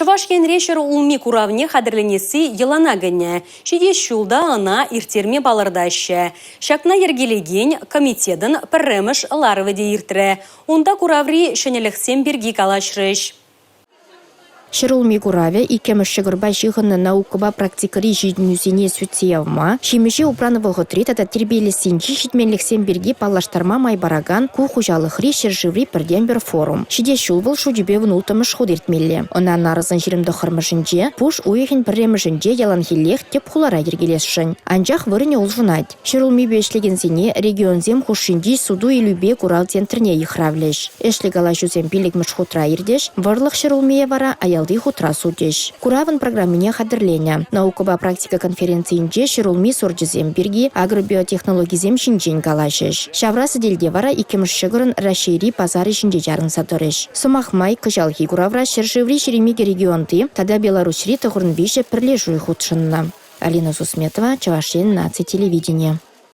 Чӑваш Енре ҫӗрулми куравне хатӗрленесси йӑлана кӗнӗ. Ҫитес ҫул та ӑна ирттерме палӑртаҫҫӗ. Ҫакна йӗркелекен комитетӑн пӗрремӗш ларӑвӗ те иртрӗ. Унта кураври ҫӗнӗлӗхсем пирки калаҫрӗҫ. Ҫӗрулми куравӗ иккӗмӗш ҫӑкӑрпа ҫыхӑннӑ наукӑпа практикӑри ҫитӗнӳсене сӳтсе явма, ҫимӗҫе упранӑ вӑхӑтри тата тирпейлессинчи ҫитменлӗхсем пирки паллаштарма май паракан ку хуҫалӑхри ҫӗршыври пӗртен-пӗр форум. Ҫитес ҫул вӑл шучӗпе 16-мӗш хут иртмелле. Ӑна нарӑсӑн 29-мӗшӗнче, пуш уйӑхӗн пӗрремӗшӗнче яланхиллех тӗп хулара йӗркелесшӗн. Анчах вырӑнӗ улшӑнать. Ҫӗрулмипе ӗҫлекенсене регионсем хушшинчи суту-илӳпе курав центрне йыхравлӗҫ. Ӗҫлӗ калаҫусем пиллӗкмӗш хутра иртӗҫ, вӑрлӑх ҫӗрулмие вара аялти хутра сутӗҫ. Куравӑн программине хатӗрленӗ. Наукӑпа практика конференцийӗнче ҫӗрулми сорчӗсем пирки, агробиотехнологисем ҫинчен калаҫӗҫ. Ҫавра сӗтелте вара иккӗмӗш ҫӑкӑрӑн Раҫҫейри пасарӗ ҫинче чарӑнса тӑрӗҫ. Сӑмах май, кӑҫалхи куравра ҫӗршыври 22 регионти тата Беларуҫри 93 пӗрлешӳ хутшӑннӑ. Алина Сусметова, Чӑваш Ен наци телевиденийӗ.